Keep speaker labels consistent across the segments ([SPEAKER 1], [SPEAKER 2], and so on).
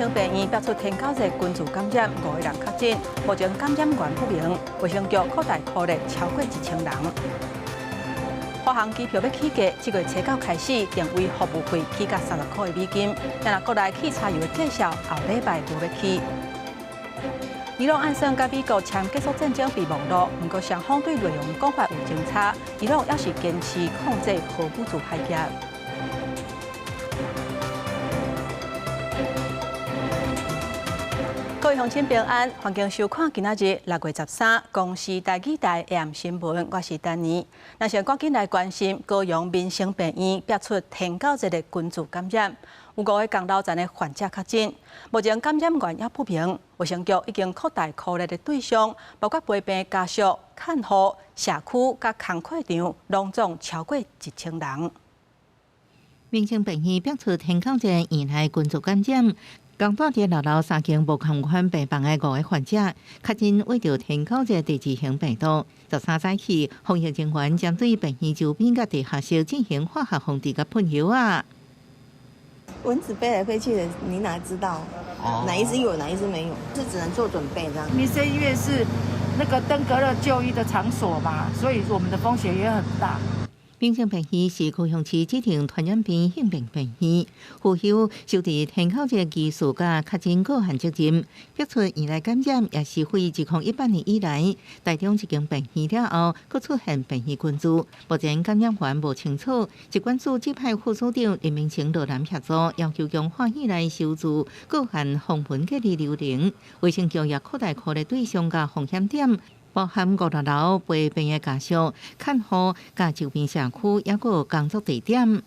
[SPEAKER 1] 生病院爆出天狗热群聚感染，五个人确诊，目前感染源不明。卫生局扩大匡列超过1000人。华航机票欲起价，这月初九开始，定位服务费起价30块的美金。但若国内汽柴油的价数，后礼拜无欲起。伊朗按算佮美国签结束战争备忘录，毋过双方对内容讲法有争差。伊朗犹是坚持控制荷姆兹海峡。各位乡亲平安，欢迎收看今仔日6月13公视台语台 AM 新闻，我是丹妮。咱先赶紧来关心高雄民生病院爆出天狗热的群聚感染，有五个仝楼层的患者确诊，目前感染源犹不明。卫生局已经扩大匡列的对象，包括陪病家属、看护、社区佮工课场，拢总超过1000人。
[SPEAKER 2] 民生病院爆出天狗热院内群聚感染。仝蹛佇六楼三间無仝款病房的五个患者，确診秽著天狗熱第二型病毒。13早起，防疫人員針對病院周邊佮地下室進行化學防治佮噴藥仔。
[SPEAKER 3] 蚊子飛來飛去的，你哪知道哪一隻有，哪一隻沒有？是只能做準備這樣。
[SPEAKER 4] 民生醫院是那個登革熱就醫的場所嘛，所以我們的風險也很大。
[SPEAKER 2] 民生病院是高雄市指定傳染病性病病院，負有收治天狗熱技術佮確診個案責任。爆出院內感染，也是繼2018年以來，台中一間病院了後，閣出現病院群聚。目前感染源無清楚。疾管署指派副署長林明成落南協助，要求強化院內收治個案防蚊隔離流程。衛生局也擴大匡列對象佮風險點。包含五六樓陪病的家屬、看護、佮周邊社區，猶閣有工作地點。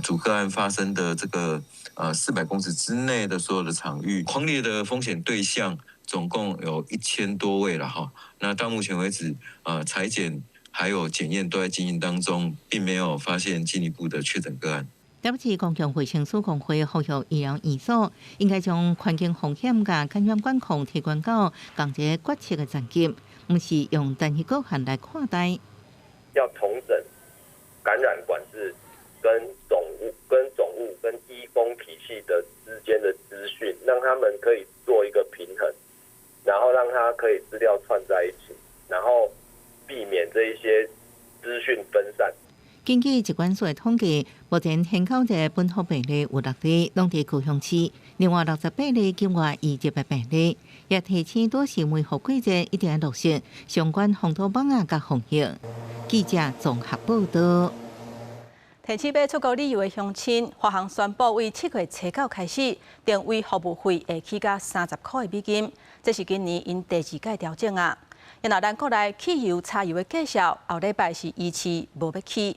[SPEAKER 5] 主個案發生的這個400公尺之內的所有的場域，匡列的風險對象總共有1000多位了哈。那到目前為止，採檢還有檢驗都在進行當中，並沒有發現進一步的確診個案。
[SPEAKER 2] 台北市公共衛生署工會呼籲醫療院所應該將環境風險佮感染管控提懸到仝一個決策的層級，毋是用單一個案來看待。
[SPEAKER 6] 要統整感染管制跟總務跟醫工體系的之間的資訊，讓他們可以做一個平衡，然後讓他可以資料串在一起，然後避免這一些資訊分散。
[SPEAKER 2] 根據疾管署的統計，目前天狗熱本土病例有六例，攏佇高雄市；另外68例境外移入的病例，也提醒拄時梅雨季節一定要落實相關防堵網仔佮防疫。記者綜合報道。
[SPEAKER 1] 提醒欲出國旅遊的鄉親，華航宣布為7月初九開始，定位服務費會起價30塊美金，這是今年𪜶第二屆調整啊。然後咱國內汽油、柴油的價數，後禮拜是依次無欲起。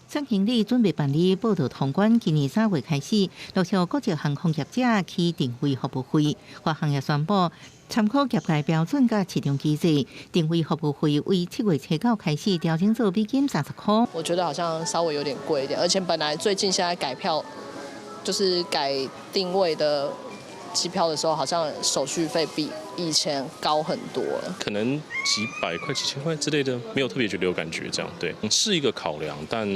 [SPEAKER 2] 總經理準備辦理報到通關，今年3月開始，陸續國際航空業者起定位服務費。華航也宣布，參考業界標準佮市場機制，定位服務費為7月初九開始調整做美金30塊。
[SPEAKER 7] 我覺得好像稍微有點貴一點，而且本來最近現在改票，就是改定位的機票的時候，好像手續費比以前高很多。
[SPEAKER 8] 可能幾百塊、幾千塊之類的，沒有特別覺得有感覺，這樣對，是一個考量，但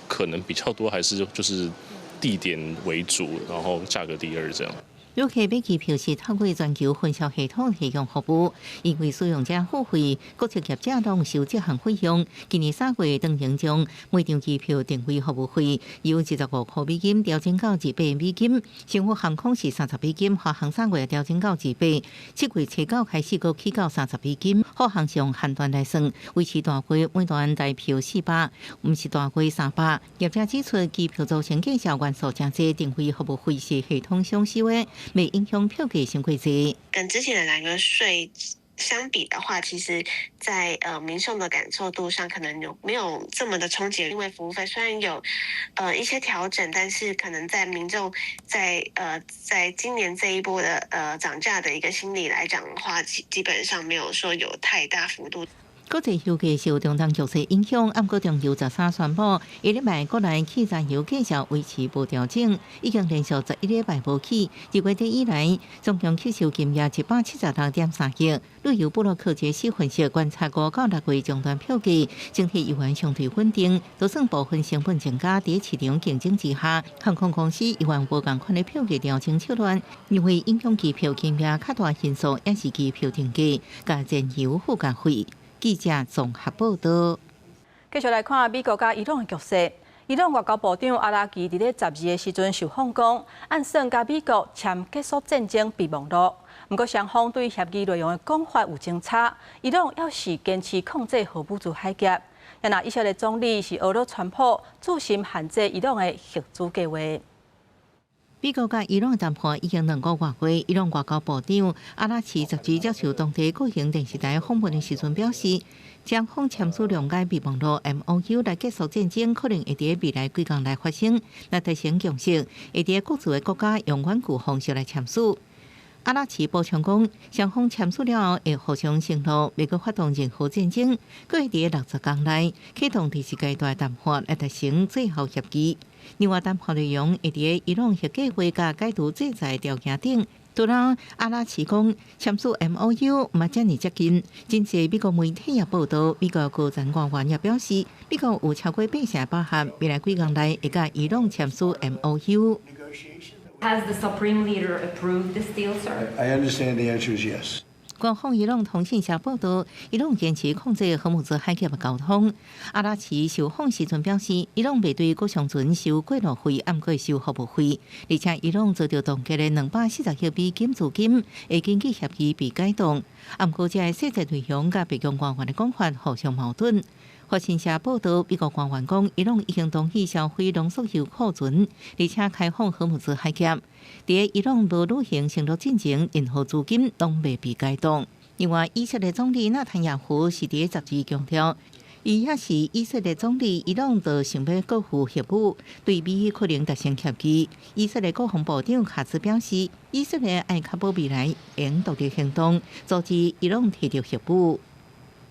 [SPEAKER 8] 可能比較多還是就是地點為主，然後價格第二這樣。
[SPEAKER 2] 旅客買機票是透過全球分銷系統提供服務，因為使用者付費，國際業者攏收這項費用。今年3月，當然將每張機票定位服務費由25塊美金調整到200美金。星宇航空是30美金，華航3月調整到200，7月初九開始閣起到30美金。虎航上限段來算，維持大會每段台票400，毋是大會300。業者指出，機票組成價數元素誠濟，定位服務費是系統雙收的。未影響票價傷過濟。
[SPEAKER 9] 跟之前的兩個稅相比的話，其實在民眾的感受度上，可能有沒有這麼的衝擊？因為服務費雖然有一些調整，但是可能在民眾在今年這一波的漲價的一個心理來講的話，基本上沒有說有太大幅度。
[SPEAKER 2] 國際油價受中東局勢影響，毋過中油13宣布，一禮拜國內汽柴油價格維持無調整，已經連續11禮拜無起。自月底以來，總共吸收金額176.3億。旅遊部落客傑斯分析觀察5到6月終端票價，整體猶原相對穩定，就算部分成本增加，佇市場競爭之下，航空公司猶原無仝款的票價調整手段，認為影響機票金額較大因素也是機票定價佮燃油附加費。記者綜合報道。
[SPEAKER 1] 繼續來看美國佮伊朗的局勢。伊朗外交部長阿拉奇佇咧12的時陣受訪講，按算佮美國簽結束戰爭備忘錄。毋過雙方對協議內容的講法有爭差，伊朗猶是堅持控制荷姆茲海峽。若以色列總理是呵咾川普，注心限制伊朗的核子計畫。
[SPEAKER 2] 美國佮伊朗談判已經2個外月，伊朗外交部長阿拉奇十二接受當地國營電視台訪問的時陣表示，雙方簽署諒解備忘錄 MOU 來結束戰爭，可能會佇未來幾工內發生。若達成共識，會佇各自的國家用遠距方式來簽署。阿拉奇補充講，雙方簽署了後會互相承諾，袂閣發動任何戰爭，閣會佇60工內啟動第四階段談判來達成最後協議。另外，談判內容會佇伊朗核計畫佮解除制裁條件頂。除了阿拉奇講簽署 MOU 嘛遮爾接近，真濟美國媒體也報道，美國高層官員也表示，美國有超過八成把握，未來幾工內會佮伊朗簽署 MOU。
[SPEAKER 10] Has the Supreme Leader approved this deal, sir?
[SPEAKER 11] I understand the answer is yes.
[SPEAKER 2] 官方伊朗通訊社報道，伊朗堅持控制荷姆茲海峽的交通。阿拉奇受訪時陣表示，伊朗袂對國商船收過路費，毋過收服務費。而且，伊朗遭到凍結的240億美金資金，會根據協議被解凍。毋過，這个細節內容佮白宮官員的講法互相矛盾。法新社報道，美國官員講，伊朗已經同意銷毀濃縮鈾庫存，而且開放荷姆茲海峽。佇伊朗無履行承諾進前，任何資金攏袂被解凍。另外，以色列總理納坦雅胡是佇十二強調，伊也是以色列總理，伊朗就想欲閣附核武，對美伊可能達成協議。以色列國防部長卡茲表示，以色列愛確保未來會獨立行動，阻止伊朗提著核武。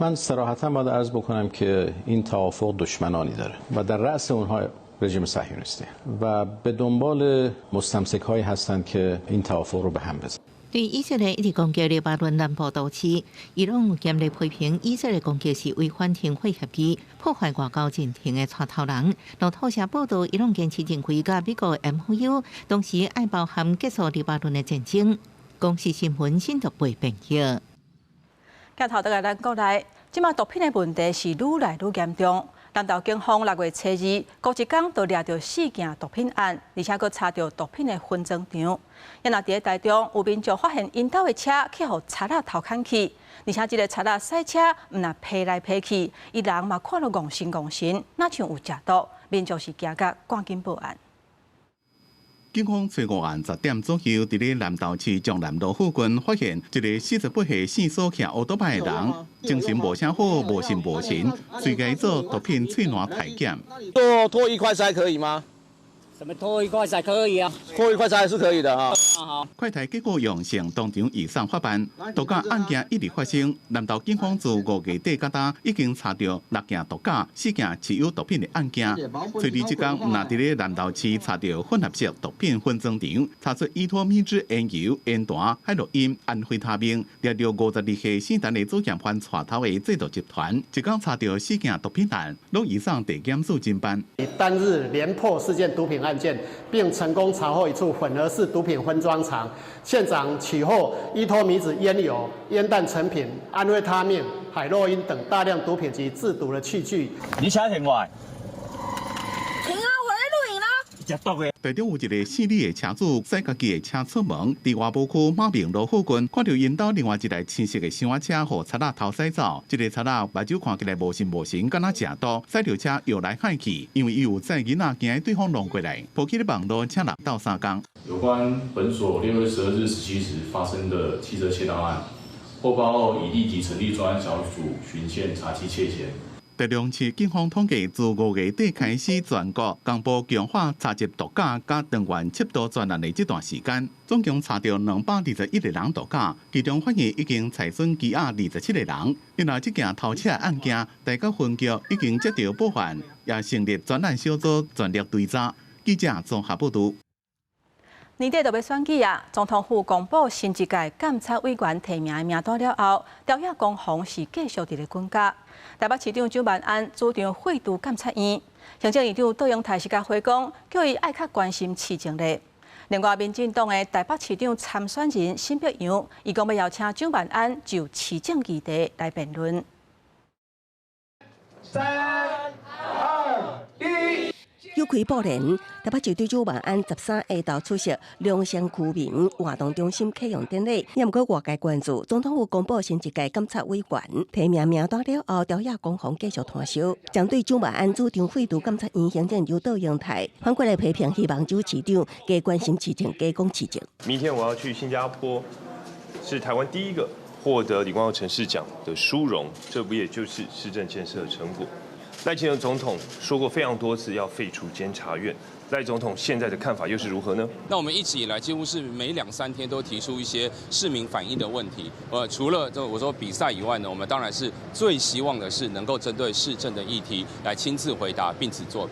[SPEAKER 12] من صراحتا باید عرض بکنم که این توافق دشمنانی داره و در رأس اونها رژیم صهیونیستی و به دنبال مستمسک هایی هستند که این توافق رو به هم بزنن。
[SPEAKER 2] 對以色列一直攻擊黎巴嫩南部都市，伊朗嚴厲批評以色列攻擊是違反停火協議、破壞外交進程的帶頭人。路透社報道，伊朗堅持認為佮美國 MOU 同時愛包含結束黎巴嫩的戰爭。公視新聞新竹會編譯。
[SPEAKER 1] 鏡頭轉來咱國內，這馬毒品的問題是愈來愈嚴重。南投警方6月初2，孤一工就掠著四件毒品案，而且閣查著毒品的分贓場。若佇咧台中有民眾發現𪜶兜的車去予賊仔偷牽去，而且這个賊仔駛車毋但跛來跛去，伊人嘛看落戇神戇神，若像有食毒，民眾是驚甲趕緊報案。
[SPEAKER 13] 警方初五暗10點左右，佇咧南投市江南路附近發現一个48歲姓蘇騎歐多擺的人，精神無啥好，無神無神，隨共做毒品喙瀾體檢。
[SPEAKER 14] 做脫一塊鰓可以嗎？
[SPEAKER 15] 什麼脫一塊鰓可以啊？
[SPEAKER 14] 脫一塊鰓是可以的啊。
[SPEAKER 15] 好。
[SPEAKER 13] 快篩結果陽性，當場移送法辦。毒駕案件一直發生，南投警方自5月底到今已經查著六件毒駕、四件持有毒品的案件。初二這工，若佇咧南投市查著混合式毒品分贓場，查出依托咪酯煙油、煙彈、海洛因、安非他命，掠著52歲姓陳的主嫌犯帶頭的製毒集團。一工查著四件毒品案，攏移送地檢署偵辦。
[SPEAKER 16] 單日連破四件毒品案件，並成功查獲一處混合式毒品分裝廠，現場取獲依托咪酯煙油、煙彈成品、安非他命、海洛因等大量毒品及製毒的器具。
[SPEAKER 14] 你車停外？
[SPEAKER 3] 停啊！我咧錄影啦。
[SPEAKER 14] 食毒的。
[SPEAKER 13] 台中有一个姓李的車主，駛家己的車出門，佇外埔區馬明路附近，看著𪜶兜另外一台青色的小車予賊仔偷駛走。這個賊仔目睭看起來無神無神，敢若食毒，駛著車搖來晃去，因為伊有載囡仔，驚對方弄過來，報起咧網路，請人鬥相共。
[SPEAKER 8] 有關本所6月12日17時發生的汽車竊盜案，獲報後已立即成立專案小組巡線查緝竊嫌。
[SPEAKER 13] 台中市警方統計，自5月底開始，全國公布強化查緝毒駕佮長遠緝毒專案的這段時間，總共查著221個人毒駕，其中發現已經裁準羈押27個人。另外，這件偷車案件，台北分局已經接著報案，也成立專案小組全力追查。記者綜合報導。
[SPEAKER 1] 年底就欲選舉啊！總統府公布新一屆監察委員提名的名單了後，朝野攻防是繼續佇咧滾軋。台北市長蔣萬安主張廢除監察院，行政院長卓榮泰是共回講，叫伊愛較關心市政咧。另外，民進黨的台北市長參選人沈伯洋，伊講欲邀請蔣萬安就市政議題來辯論。
[SPEAKER 17] 3、2、1。
[SPEAKER 18] 有開布簾，台北市長蔣萬安13下晝出席龍山區民活動中心啟用典禮。也毋過外界關注，總統府公布新一屆監察委員提名名單了後，朝野攻防繼續湠燒。針對蔣萬安主張廢除監察院行政長卓榮泰，反過來批評，希望蔣市長加關心市政，加講市政。
[SPEAKER 19] 明天我要去新加坡，是台灣第一個獲得李光耀城市獎的殊榮，這不也就是市政建設的成果？賴清德總統說過非常多次要廢除監察院，賴總統現在的看法又是如何呢？
[SPEAKER 20] 那我們一直以來幾乎是每兩三天都提出一些市民反映的問題。除了這我說比賽以外呢，我們當然是最希望的是能夠針對市政的議題來親自回答，並且做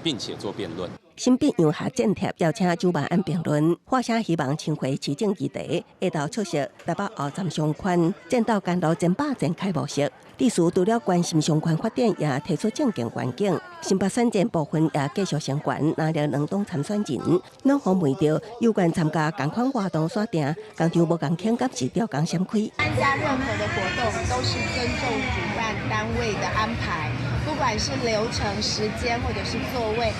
[SPEAKER 20] 辯論。
[SPEAKER 18] 沈伯洋下戰帖邀請蔣萬安辯論，發聲希望深化市政議題，下晝出席台北後站商圈戰鬥甘露100前開幕式。律師除了關心商圈發展，也提出政見願景。新北選戰部分也繼續相關，藍綠兩黨參選人攏予問著有關參加仝款活動選定，工場無仝款，敢是著仝閃開。
[SPEAKER 21] 參加任何的活動都是尊重主辦單位的安排，不管是流程、時間或者是座位，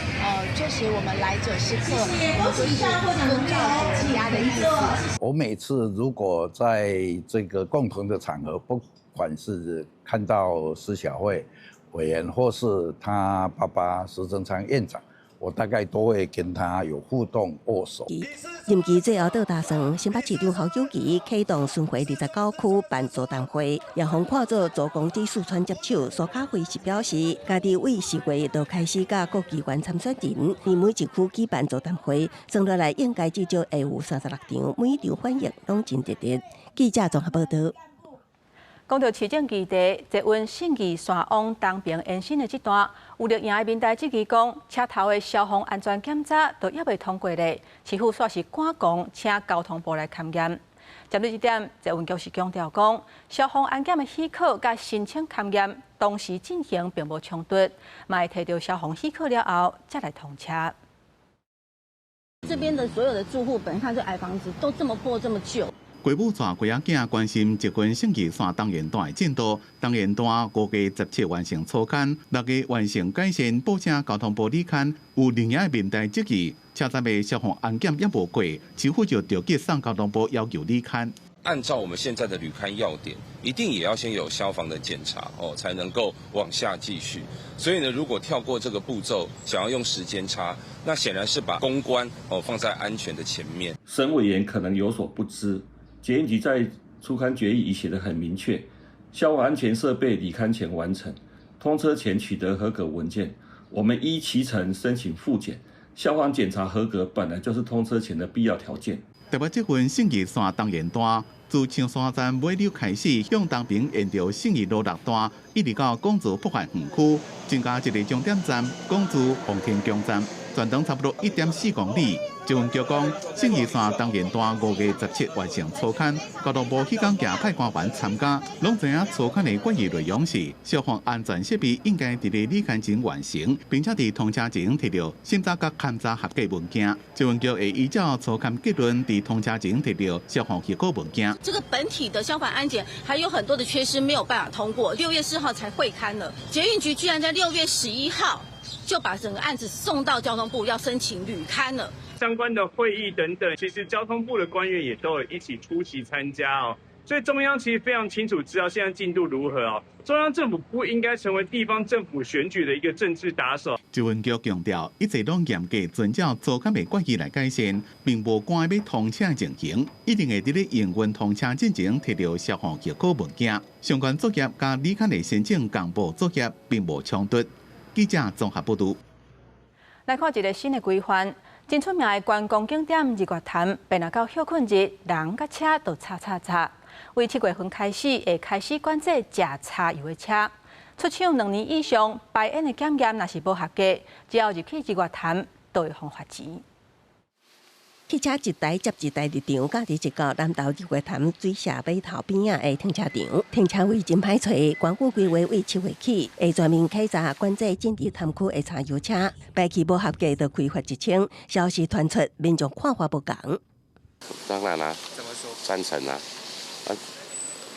[SPEAKER 21] 確實我們來者是客，我們就是遵照主家的意思。
[SPEAKER 22] 我每次如果在這個共同的場合，不管是看到施小慧委員，或是他爸爸施貞昌院長，我大概都會跟他有互動握手。
[SPEAKER 18] 任期最後倒打算，新北市長侯友宜啟動巡迴29區辦座談會，也予看做組公子四川接手。蘇卡輝是表示，家己為10月就開始佮各機關參選人，佇每一區舉辦座談會，算落來應該至少會有36場，每一場反應攏真熱烈。記者綜合報導。
[SPEAKER 1] 講著市政議題，捷運信義線往東平延伸的這段，有綠營的民代質疑講，車頭的消防安全檢查都猶未通過咧，市府煞是趕工請交通部來勘驗。針對這點，捷運局是強調講，消防安檢的許可佮申請勘驗同時進行，並無衝突，嘛會提著消防許可了後，才來通車。
[SPEAKER 23] 這邊的所有的住戶本身就矮房子，都這麼破這麼舊。
[SPEAKER 13] 郭母帶郭仔囝關心捷運信義線東延段的進度，東延段5月17完成初勘，6月完成改善，報請交通部履勘。有綠營的民代質疑，車站的消防安檢猶無過，市府就著急送交通部要求履勘。
[SPEAKER 20] 按照我們現在的履勘要點，一定也要先有消防的檢查哦，才能夠往下繼續。所以呢，如果跳過這個步驟，想要用時間差，那顯然是把公關哦放在安全的前面。
[SPEAKER 24] 沈委員可能有所不知，捷運局在初勘決議已寫得很明確，消防安全設備履勘前完成，通車前取得合格文件，我們依期程申請複檢，消防檢查合格本來就是通車前的必要條件。
[SPEAKER 13] 特別這份信義線東延段，自象山站尾溜開始，向東平沿著信義路六段，一直到港自北苑園區，增加一個終點站——港自奉天宮站，全長差不多1.4公里。捷運局講，信義線東延段5月17完成初勘，交通部彼工也派官員參加，攏知影初勘的決議內容是消防安全設備應該佇咧履勘前完成，並且佇通車前提著審查佮勘查合格文件。捷運局會依照初勘結論，佇通車前提著消防許可文件。
[SPEAKER 25] 這個本體的消防安檢還有很多的缺失，沒有辦法通過。6月4號才會勘了，捷運局居然在6月11號就把整個案子送到交通部要申請履勘了。
[SPEAKER 26] 相關的會議等等，其實交通部的官員也都有一起出席參加哦。
[SPEAKER 4] 所以中央其實非常清楚知道現在進度如何哦。中央政府不應該成為地方政府選舉的一個政治打手。
[SPEAKER 13] 捷運局強調，一切攏嚴格遵照租金的決議來改善，並無關欲通車情形，一定會佇咧營運通車進前提著消防許可文件，相關作業佮履勘的申請公布作業並無衝突。記者綜合報導。
[SPEAKER 1] 來看一个新的規範，真出名的觀光景點日月潭，變來到歇睏日，人佮車都吵吵吵。為7月份開始，會開始管制食柴油的車。出廠2年以上，排煙的檢驗若是無合格，只要入去日月潭，都會予罰錢。
[SPEAKER 18] 汽車一台接一台入場，佮佇一個南投日月潭水社碼頭邊仔的停車場，停車位真歹揣。縣府規劃為7月起，會全面開閘管制進入潭區的柴油車，排氣無合格就開罰1000。消息傳出，民眾看法無仝。
[SPEAKER 5] 當然啦，怎麼說？贊成啊！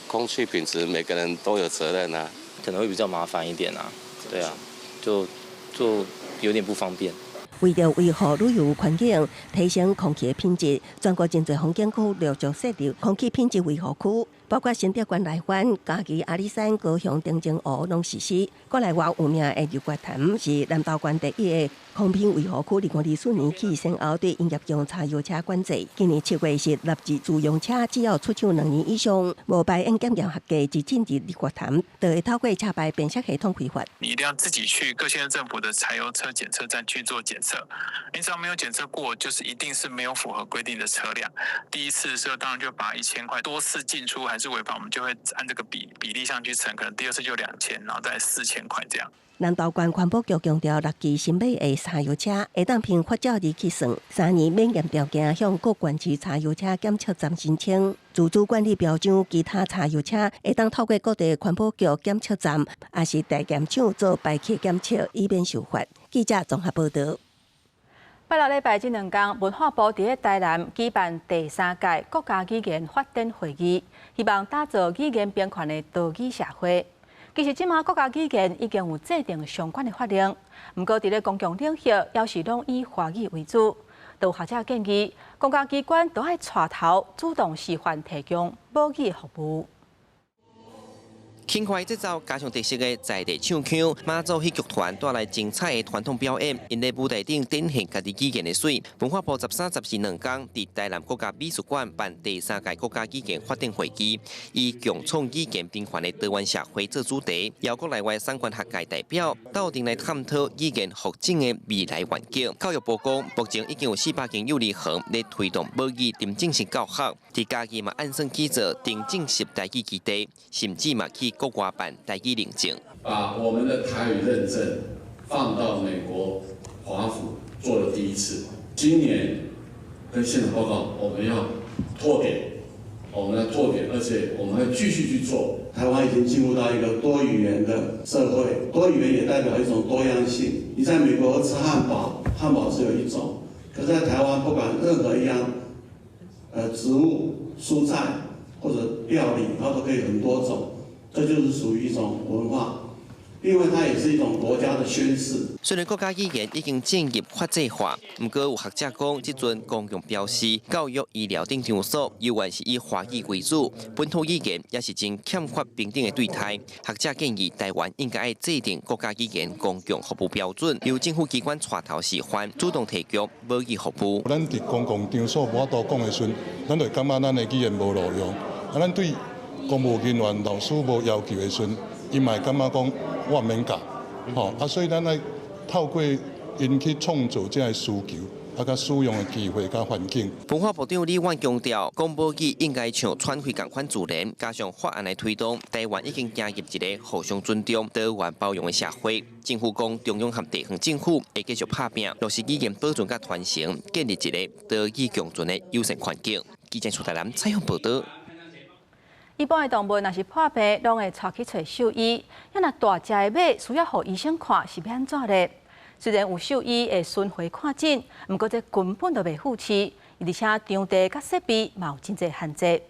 [SPEAKER 5] 空氣品質每個人都有責任啊。
[SPEAKER 6] 可能會比較麻煩一點啊，對啊，就有點不方便。
[SPEAKER 18] 為著維護旅遊環境，提升空氣品質，全國真濟風景區陸續設立空氣品質維護區，包括新竹縣內灣、嘉義阿里山、高雄澄清湖攏實施。國內外有名的日月潭是南投縣第一个空品維護區。2024年起，先後對營業用柴油車管制。今年7月是納入自用車，只要出廠2年以上，無排煙檢驗合格，就進入日月潭，就會透過車牌辨識系統開罰。
[SPEAKER 7] 你一定要自己去各縣政府的柴油車檢測站去做檢測。你只要沒有檢測過，就是一定是沒有符合規定的車輛。第一次的時候，當然就罰1000塊；多次進出還是違法，我們就會按這個比例上去乘，可能第二次就2000，然後再4000塊這樣。
[SPEAKER 18] 南投縣環保局強調，6期新買的柴油車會當憑發照日起算，3年免驗條件向各縣市柴油車檢測站申請。自主管理標準，其他柴油車會當透過各地環保局檢測站，抑是代檢廠做排氣檢測，以免受罰。記者綜合報導。
[SPEAKER 1] 拜六禮拜這兩天，文化部佇咧台南舉辦第3屆國家語言發展會議，希望打造語言平權的多語社會。其實，這馬國家語言已經有制定相關的法令，毋過佇咧公共領域，猶是攏以華語為主。都有學者建議，公家機關都愛帶頭主動示範提供母語服務。
[SPEAKER 17] 輕快節奏加上特色的在地唱腔，馬祖戲劇團帶來精彩的傳統表演，𪜶佇舞台頂展現家己語言的媠。文化部13、14兩天，佇台南國家美術館辦第3屆國家語言發展會議，以共創語言平權的多元社會做主題，邀國內外相關學界代表鬥陣來探討語言發展的未來願景。教育部講，目前已經有400間幼兒園咧推動母語沉浸式教學，佇嘉義嘛按算去做沉浸式台語基地，甚至嘛去國外辦台語認證，
[SPEAKER 26] 把我們的台語認證放到美國華府做了第一次。今年跟現場報告，我們要拓點，我們要拓點，而且我們會繼續去做。
[SPEAKER 27] 台灣已經進入到一個多語言的社會，多語言也代表一種多樣性。你在美國吃漢堡，漢堡只有一種，可是在台灣，不管任何一樣，植物、蔬菜或者料理，它都可以很多種。這就是屬於一種文化，另外它也是一種國家的宣示。
[SPEAKER 17] 雖然國家語言已經進入法制化，毋過有學者講，這陣公共標識、教育、醫療等場所，猶原是以華語為主，本土語言也是真欠缺平等的對待。學者建議，台灣應該愛制定國家語言公共服務標準，由政府機關帶頭示範，主動提供母語服務。
[SPEAKER 28] 咱佇公共場所無法度講的時陣，咱就會感覺咱的語言無路用。啊，咱對公務人員、老師無要求的時陣，伊嘛會感覺講我毋免教，吼啊，所以咱愛透過𪜶去創造這个需求，啊，佮使用的機會佮環境。
[SPEAKER 17] 文化部長李婉強調，講母語應該像喘氣仝款自然，加上法案的推動，台灣已經行入一个互相尊重、多元包容的社會。政府講，中央和地方政府會繼續拍拚，落實語言保存佮傳承，建立一个多語共存的友善環境。記者蘇台南採訪報導。
[SPEAKER 1] 一般的動物若是破病，攏會帶去揣獸醫。啊，若大隻的馬需要予醫生看，是欲按怎咧？雖然有獸醫會巡迴看診，毋過這根本就袂付錢，而且場地佮設備嘛有真濟限制。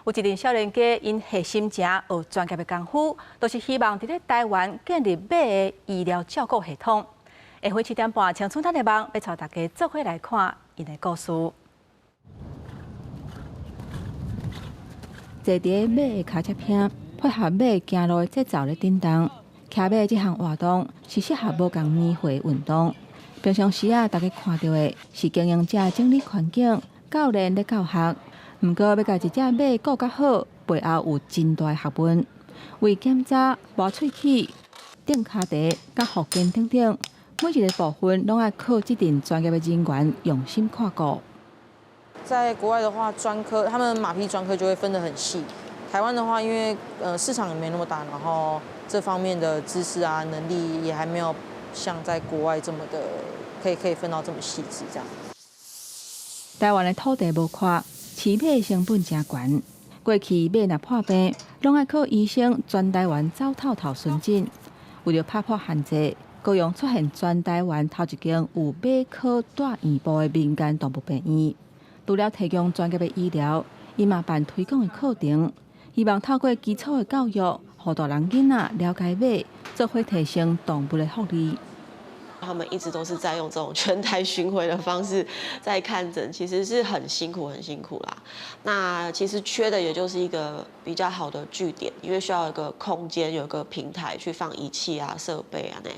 [SPEAKER 1] 有一陣少年家𪜶下心情學專業的功夫，就是希望佇咧台灣建立馬的醫療照顧系統。下昏7點半，青春咱的夢，欲帶大家做伙來看𪜶的故事。坐佇馬的跤車坪，配合馬行路的節奏咧振動。騎馬這項活動是適合無仝年歲的運動。平常時啊，大家看著的是經營者整理環境、教練咧教學。毋過欲共一隻馬顧較好，背後有真大學問。為檢查、磨喙齒、釘跤蹄、佮復健等等，每一个部分攏愛靠這陣專業的人員用心看顧。
[SPEAKER 2] 在國外的話，專科他們馬匹專科就會分得很細。台灣的話，因為市場也沒那麼大，然後這方面的知識啊能力也還沒有像在國外這麼的可以分到這麼細緻。這樣。
[SPEAKER 1] 台灣的土地無闊，飼馬成本誠懸。過去馬若破病，攏愛靠醫生全台灣走透透巡診。為著拍破限制，高雄出現全台灣頭一間有馬科大院部的民間動物病院。除了提供專業的醫療，伊嘛辦推廣的課程，希望透過基礎的教育，予大人囡仔了解馬，做伙提升動物的福利。
[SPEAKER 3] 他們一直都是在用這種全台巡迴的方式在看診，其實是很辛苦、很辛苦啦。那其實缺的也就是一個比較好的據點，因為需要一個空間、有一個平台去放儀器啊、設備啊呢。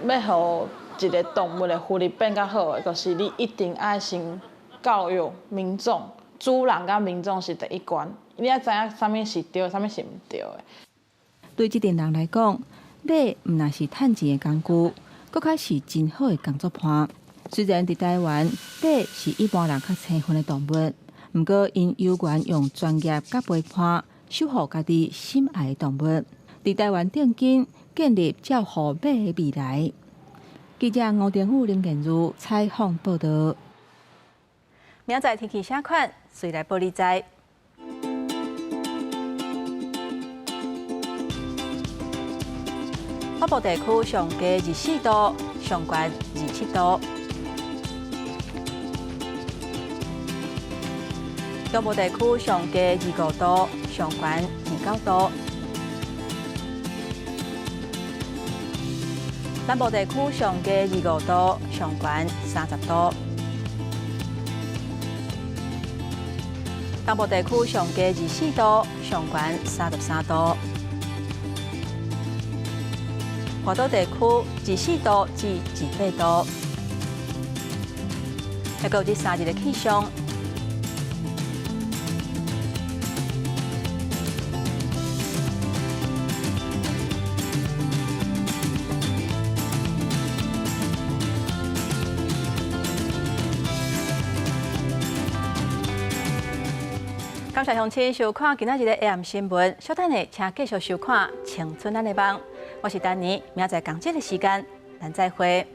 [SPEAKER 9] 欲予一個動物的福利變較好的，就是你一定愛先教育民眾，主人佮民眾是第一關，你愛知影啥物是對，啥物是毋對的。
[SPEAKER 1] 對這陣人來講，馬毋但是趁錢的工具，閣較是真好的工作伴。雖然佇台灣，馬是一般人較親近的動物，毋過𪜶猶原用專業佮陪伴守護家己心愛的動物。佇台灣頂緊建立照護馬的未來。記者吳定宇、林建如採訪報導。明仔載天氣啥款，隨來報你知。北部地區上低24度，上懸27度。中部地區上低25度，上懸29度。南部地區上低25度，上懸30度。東部地區上低24度，上懸33度。外島地區24度至28度。抑閣有這3日的氣象。感謝鄉親收看今仔日的 AM 新聞，稍等下，請繼續收看《青春咱的夢》。我是丹妮，明仔載仝這个時間，咱再會。